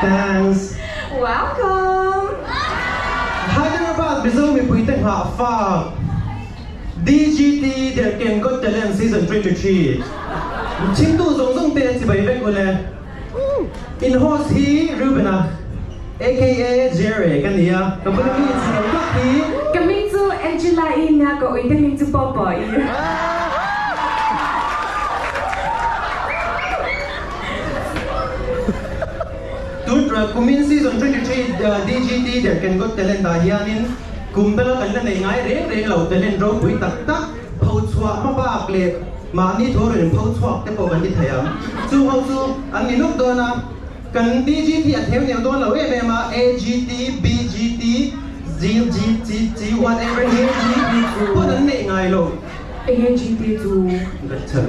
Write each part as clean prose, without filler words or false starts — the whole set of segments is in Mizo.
Thanks. Welcome. Hyderabad Mizo mipuite nghahfak DGT Derhken Got Talent Season 23 chhimtu zawng zawng te chibai vek ule. In host hi Reuben-a aka Jerry ka ni a, ka bula mi chhe lo tak hi. Ka hming chu Angela-i nia, ka uite hming chu Pawpaw-i. Tun kumin Season 23 DGT Derhken Got Talent ah hianin kum danga kan la nei ngai reng reng lo talent ropui tak tak pho chhuah hmabak leh mahni thu rawn pho chhuak te pawh kan ti thei ang. Chung ho chu an ni nuk dawn a, kan DGT a theu neu dawn lo em em a, AGT, BGT, GGGG whatever GGT pawn an neih ngai lo. AGT chu. Ka chhan.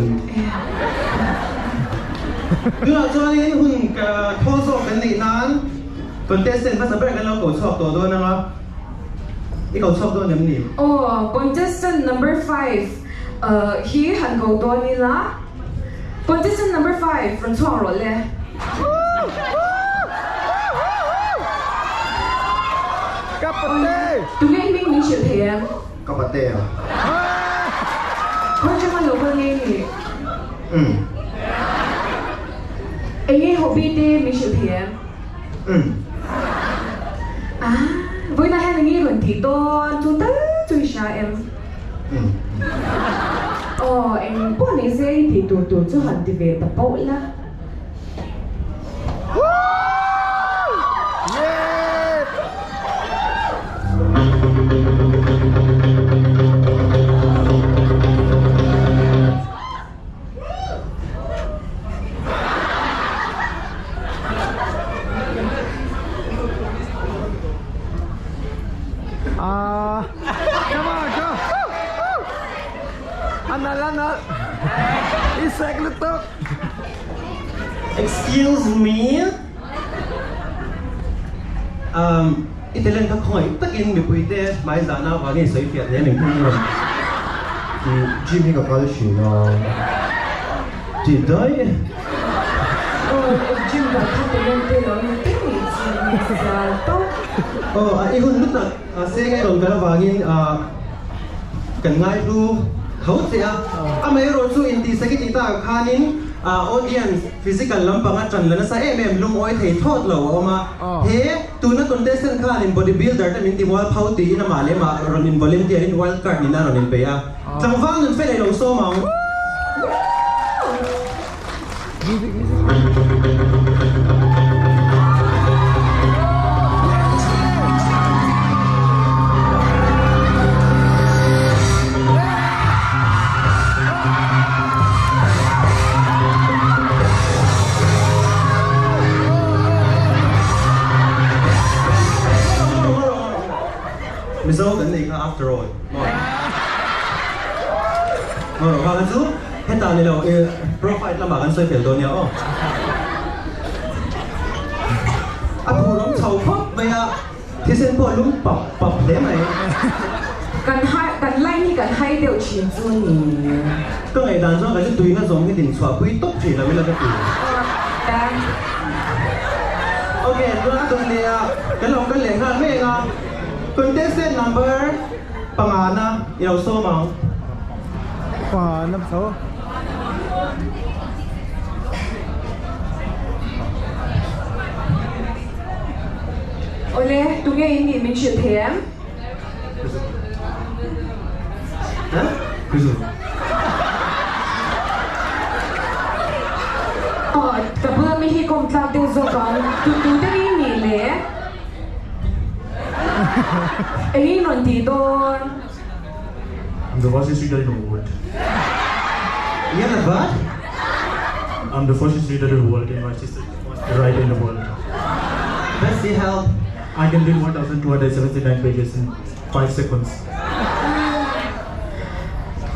Tunah chuanin hun ka thaw zawk kan neih nan contestant hmasa ber kan lo ko chhuak tawh dawn ang a, i ko chhuak dawn em ni? Aw, contestant number 5 hi han ko dawn ila. Contestant number 5 rawn chhuak rawh le. Ka pate! Tunge i hming min hrilh thei em? Ka pate a. Khawi changa lo kal nge ni? Umm. Enge hobby te min hrilh thei em? Umm. Ah, vawiinah hian enge rawn tih dawn chu tal chu i hria em? Umm. Aw, eng pawh ni se i tih tur tur chu han ti ve ta poh la. Excuse me? Um, i talent kha khawngaih takin mipuite hmai zahna avangin i sawi fiah hle min phun rawn. Gym hi ka kal thin a. Ti daih. Aw, gym kal kha talent te lo ni te mai chi ni zal tawp. Aw, i hun lutak seng ei rawn kal avangin kan ngaihlu tho che a. Amaherawhchu chu intihsak i tih takah khanin audience physical lampanga ṭan la nasa em em lungawi thei thawt lo a awm a. He tuna contestant khanin body builder te min ti mual pho tiin amah leh amah rawn in volunteer in wild card nina rawn inpeih a. Tlangval nun fel ei lo sawm ang. Mizo kan nei kha after all maw? Maw rawh kha chu hetah ni lo profile lamah kan sawi fel dawn nia aw. A phur awm chho khawp mai a. Thisen pawh lum pap pap hle mai. Kan hai kan line hi kan hai deuh thin chu ni. Ka ngaihdan chuan ka chu tuina zawng hi din chhuah pui tawp thin lo ila ka ti. Ok, chuan a dawt leh a, kan lo kal leh nghal mai ang a. Contestant number pangana i lo sawm ang. Pangana tho. Awle, tunge in nih min hrilh thei em? Aw, ka bula mi hi kawm tlak deuh zawk ang. Tu tu te in nih le? Eng in rawn tih dawn? I'm the fastest reader in the world. You're the what? I'm the fastest reader in the world and my sister is the fastest writer in the world. Does she help? I can read 1279 pages in 5 seconds.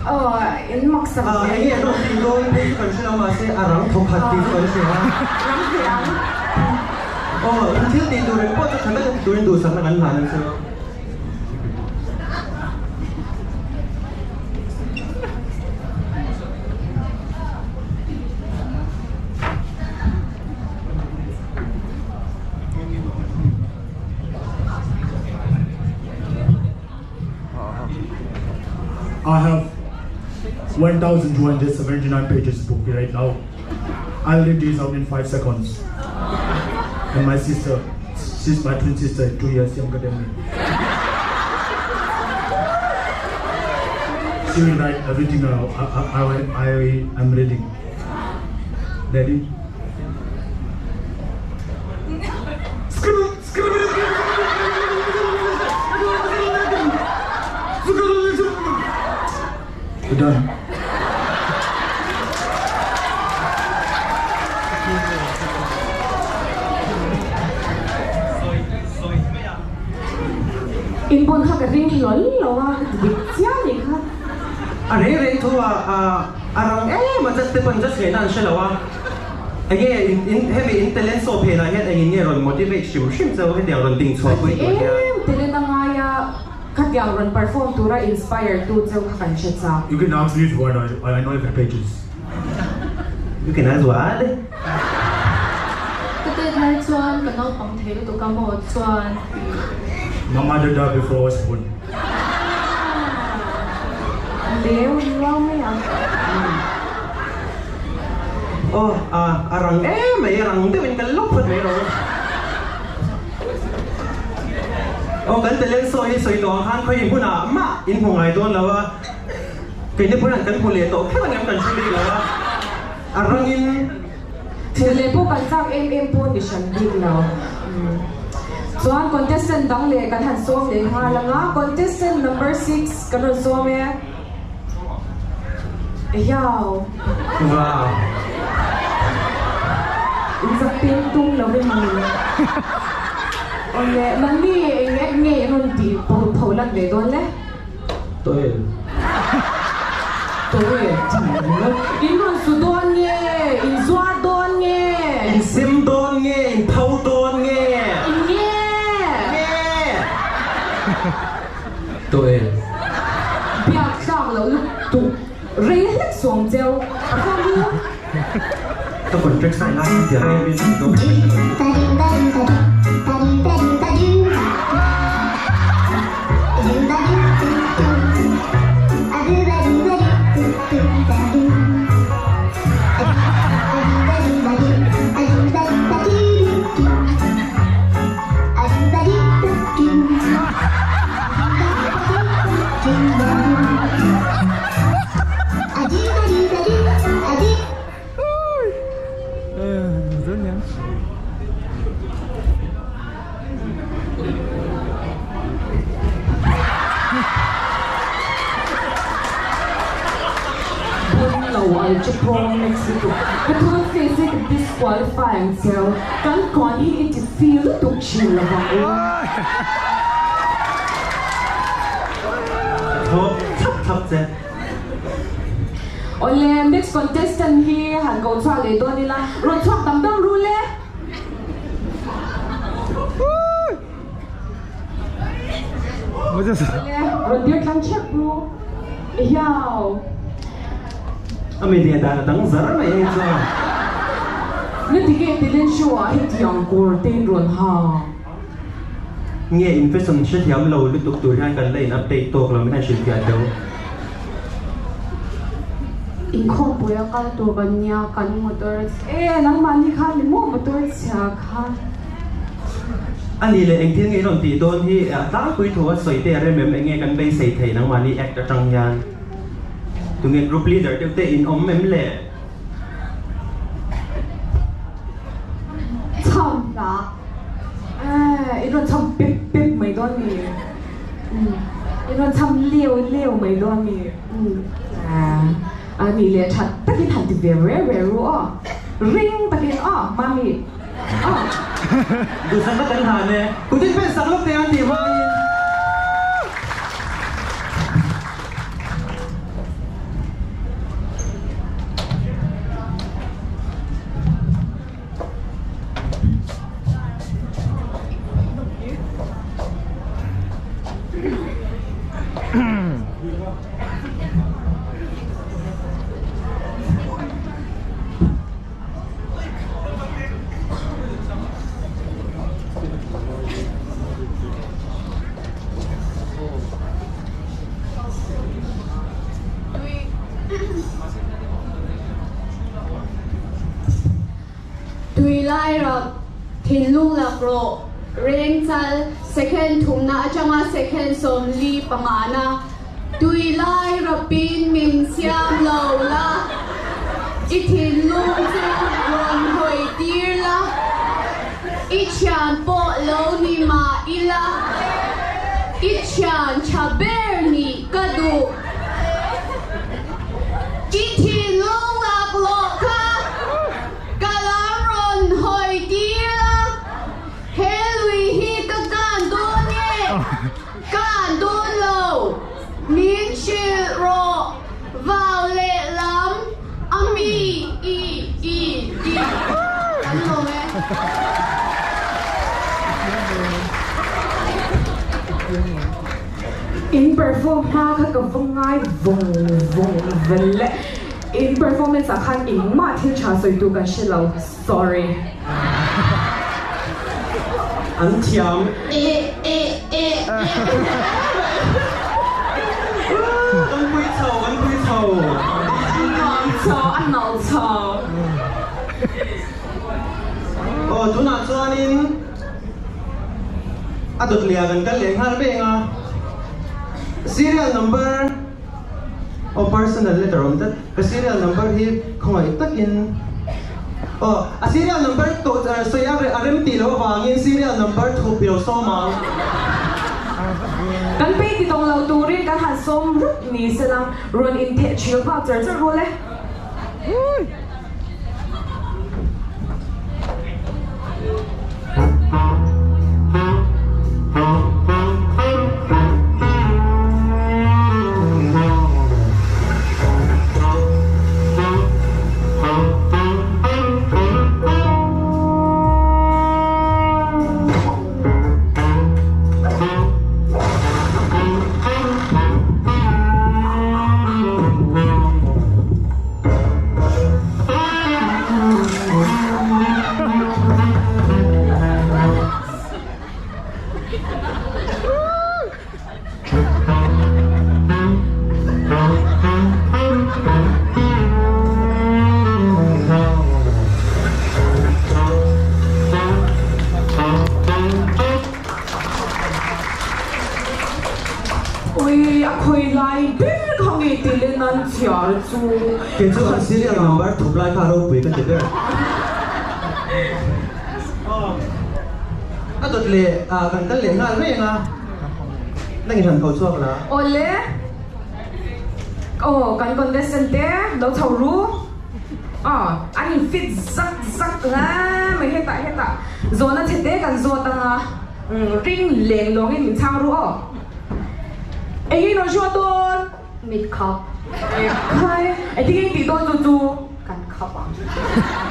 Aw, in mak sak Ah, ve. enge an rawn tih dawn phei chu kan hre lo mahse a rang thawk khat tih chu kan hria a. Rang ve ang. Aw, in thil tih tur eng pawh chu tha taka ti turin duhsakna kan hlan ang chu. I have 1,279 pages book right now. I'll read these out in 5 seconds. And my sister, she's my twin sister, 2 years younger than me. She will write everything I, I, I, I, am reading. Ready? We're done. In pawn kha ka ring hlawl lo a, ka ti dik chiah nih kha. A reng reng thu a, a rang em a, just te pawn just ngaihna an hre lo a. Enge in in hemi in talent show phenah hian engin nge rawn motivate hrim hrim cheu hetiang rawn ding chhuah pui tur hian? Em talent a ngai a, khatiang rawn perform tura inspire tu cheu kha kan hre chak. You can ask me if you want, I I know every pages. You can ask what? Ka tet lai chuan ka naupang thei lutuk a maw chuan. My mother died before I was born. Leu luau mai ang. Aw a a rang em mai a rang deuhin kan lawk phawt mai rawh. Aw kan talent sawi hi sawi tawh ang khan khawi hmunah mah in hmu ngai dawn lo a, keini pawhin kan hmu leh tawh kher ang em kan hre bik lo a, a rangin Hmu leh pawh kan chak em em pawh ni hran bik lo. Chuan contestant dang leh kan han sawm leh nghal ang a, contestant number six kan rawn sawm e. Ehiau. Wow. In zak peng tum lo ve mami. Awle, nangni eng eng nge in rawn tih pho lan ve dawn le? Tawel. Tawel tih ringawt. In rawn su dawn nge? In zuar dawn nge? In sem dawn nge? In pho dawn nge? In nge? Nge? Tawel. Biak tlak loh lutuk rei hlek suang cheu a khaw lu. Ka contract sign lai hi tiang em in dawn ka hre lo. Bun lo al chu Pro Mexico ka thun face hi ka disqualify ang cheu kan kawn hi i ti feel lutuk thin lo vang u. Thawk thap thap che. Awle, next contestant hi han ko chhuak leh dawn ila, rawn chhuak dam dam ru le. Awle, rawn dir tlang thep ru. Ehiau. A media dan a dang zar mai hei chuan. Nati nge talent show ah hetiang kawr te in rawn ha? Nge in fashion hrethiam lo lutuk tur hian kan la in update tawk lo min han hrilhfiah deuh. Inkhawmpui a kal tur kan nia kan motor E nangmahni kha ni maw motor chhia kha. A ni leh engthil nge i rawn tih dawn hi tlangpui thu a sawi te a rem em enge kan beisei thei nangmahni act atang hian tunge group leader deuh te in awm em le. Chham hla. Eh, i rawn chham pep pep mai dawn mi? Umm, i rawn chham leu leu mai dawn mi? Umm, eh, a nih leh that takin han ti ve re re ru aw, ring takin aw, mami, aw. Duhsakna kan hlan e, kutin pen sak lawk teh ang tih hmangin. Tui lai rap, thinlung lak rawh, reng chal, second thumna atanga second 45 na, tui lai rapin min siam lo la, i thinlung chu rawn hawi tir la, i thian pawh lo ni mah ila, i thian tha ber nih ka duh. I thinlung laklawh kha ka lam rawn hawi tir a, he lui hi ka kan dawn nge kan dawn lo, min hrilh rawh, vau leh lam a mi i i i kan lawm e. In perform hma kha ka va ngai vawng vawng vel e. In performance ah khan engmah thil tha sawi tur kan hre lo. Sorry. An thiam e e e e. Kan pui chho, kan pui chho. An chho, an nalh chho. Aw tunah chuanin. A dawt leh ah kan kal leh nghal veng a, serial number aw personal letter awm tlat, ka serial number hi khawngaih takin aw a serial number tawh sawi a rem tih loh avangin serial number thup i lo sawm ang. Kan pei ti tawng lo turin kan han sawm rup ni se lang rawn intheh thil nghal char char rual e. Ui, a khawi lai ber kha nge ti le nan chhiar chu. Kei chu an serial number thup lai kha ropui ka ti ber. A dawt leh ah kan kal leh nghal reng a, nang in han ko chhuak la. Awle, aw kan contestant te lo chho ru. Aw, an in fit zak zak hle mai hetah hetah zawhna chhe te kan zawt anga. Ring leng lawngin min chhang ru aw. Eng in rawn hruat dawn? Mit khap. Khai, engtin nge tih dawn chu chu? Kan khap ang.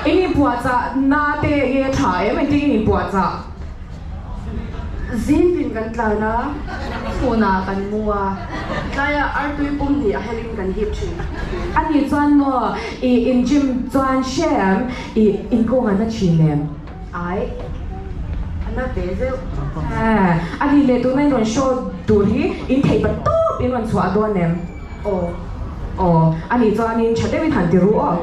In inpuahchah na te nge tha em? Engtin nge in inpuahchah? Zing tin kan tlan a, chhunah kan mu a, tlaiah artui pum hnih a helin kan hip thin. Ani chuan maw i in gym chuan hrem i inkawng an la thin em? Ai, a na ve zeuh. Aaa, a ni leh tuna in rawn show tur hi in theih pa tawp in rawn chhuah dawn em? Aw. Aw, a nih chuanin tha deuhin han ti ru aw.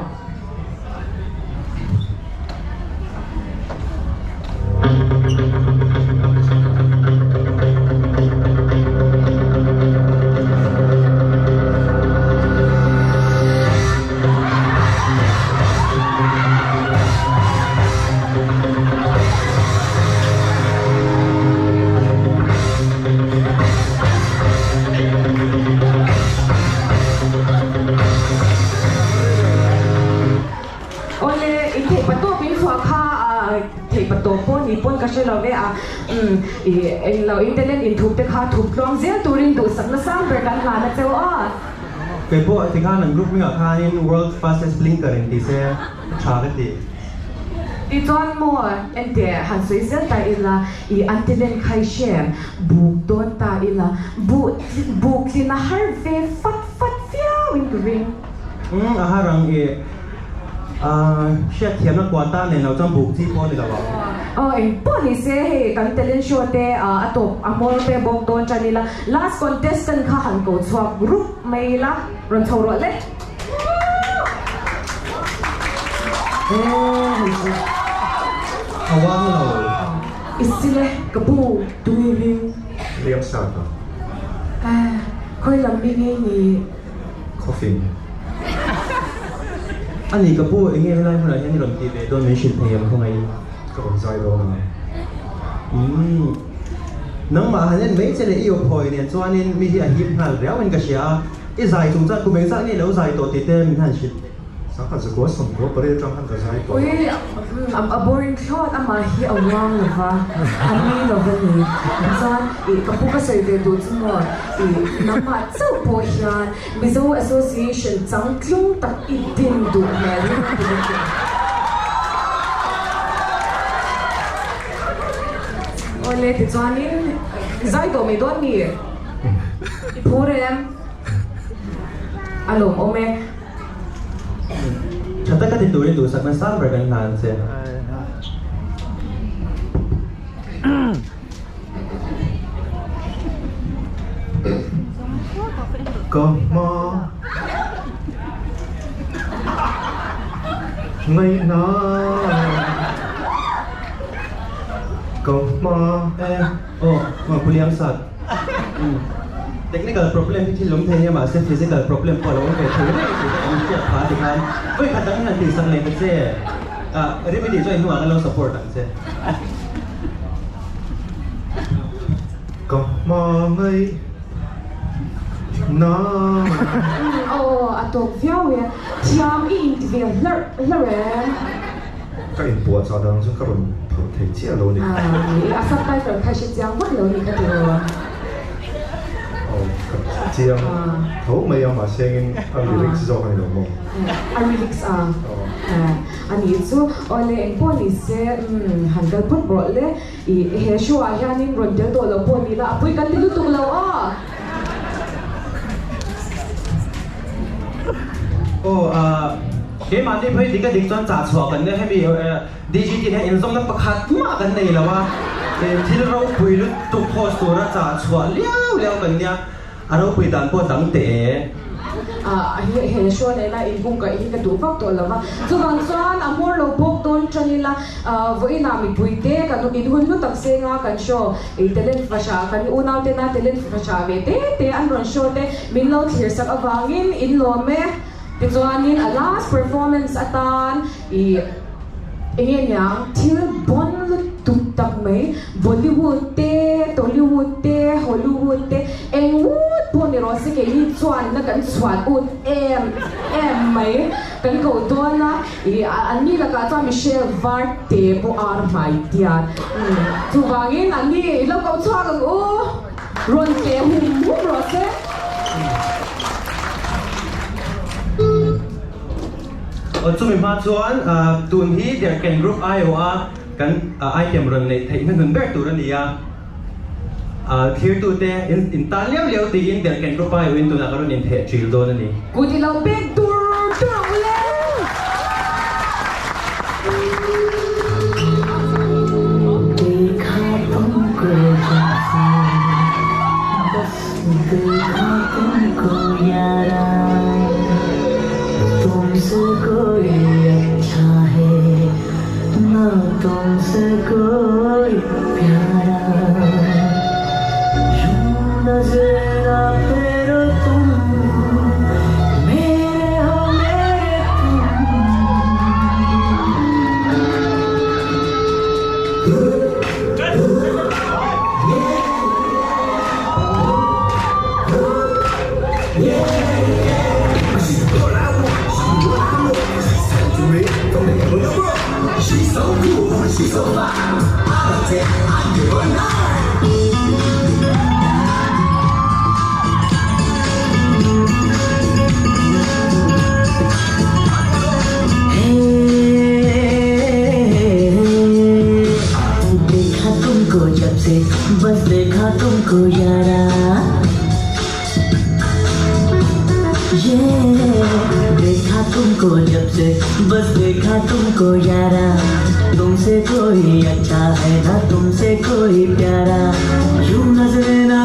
Awle, in theih pa tawp in chhuah kha theih pa tawp pawh ni pawn ka hre lo ve a, umm i englo internet inthup te kha thup tluang zel turin duhsak nasang ber kan hlan a cheu aw. Kei pawh tikhan an group hmingah khanin World Fastest Blinker in ti se tha ka ti. Tichuan maw enteh han sawi zel ta ila i an ti len khai hrem buk dawn ta ila buh buk tlin a har ve fat fat viau in ka ring. Umm a har ang i hriatthiamna kuata nen lo chuan buk chi pawh a ni lo ang. Aw eng pawh ni se hei kan talent show te a tawp a hmawr te bawk dawn tan ila last contestant kha han ko chhuak rup mai ila rawn chho rawh le. A uang lo. I sile ka pu tui hming. Liam sa ka. Khawi lam mi ngei ni. Coffin. A ni ka pu enge helai hmunah hian i rawn tih ve dawn min hrilh thei ang khawngaih in. Ka rawn zai dawn ang. Umm. Nangmah han en mai che leh i aw phawi nen chuanin mi hi a hip nghal riau in ka hria a. I zai chung chuan kum engzah nge lo zai tawh tih te min han hrilh teh. Sangha zakua sawmkua pariat atang khan ka zai tawh. Ui, a boring thlawt amah hi a uang lova, a nui lova ni. Chuan ih ka pu ka sawi ve duh chu maw ih nangmah chauh pawh hian Mizo Association changtlung tak i din duh hmel hi ka ti lutuk. Awle tichuanin zai tawh mai dawn mi? I phur em? A lawmawm e. Tha taka ti turin duhsakna sang ber kan hlan che. Ka hma ngaihna Ka hma E aw Pu Liangsat. Technical problem hi thil awm thei nia mahse physical problem pawh a lo awm ve thei reng tih te kan hriat phah a tikhan vawi khat dang hian tih sak leh ta che ah remedy chuan hnuah kan lo support ang che. Ka hma ngaih na. Aw a tawk viau e thiam i inti ve hlarh hlarh e. Ka inpuahchah dan chu ka rawn phurh thei chiah lo ni. A subtitle kha hre chiang vak lo ni ka ti lo a. Aw, ka chiang tho mai a, mahse engin a lyrics zawk a ni lo maw? A lyrics a, a nih chu. Aw le, engpawh ni se, han kal phawt rawh le. I he show ah hianin rawn tel tawh lo pawh ni la, a pui kan ti lutuk lo aw. Aw ah keimahni phei dik a dik chuan chah chhuah kan nia hemi DGT hian inzawmna pakhat mah kan nei lo a thil ropui lutuk host tura chah chhuah liau liau kan nia a ropui dan pawh dang teh e. Ah he show nena inkungkaih hi ka duh vak tawh lo va chuvang chuan a hmawr lo bawk dawn tan ila vawiinah mipuite kan inhun hlu tak senga kan show I talent fahra kan unau tena talent fahra ve te te an rawn show te min lo thlir sak avangin in lawm e. Tichuanin a last performance atan i enge niang thil bon lutuk tak mai Bollywood te, Tollywood te, Hollywood te eng wut pawh ni rawh se keini chuan na kan chhuan ut em em mai kan ko dawn a. I an ni lakah chuan Michelle Varte pawh ar hmai tiat. Chuvangin an ni i lo koh chhuak ang u, rawn ke hum hum rawh se. Aw chumi hma chuan tun hi Derhken Group aiawha kan item rawn neih theih hnuhnun ber tur a ni a. Thirtute in tan liau liau tiin Derhken Group aiawhin tunah ka rawn intheh ṭil dawn a ni. Kut i lo pek tur tur ang le. जब से बस देखा तुमको यारा तुमसे कोई अच्छा है ना तुमसे कोई प्यारा यूं नजरे ना।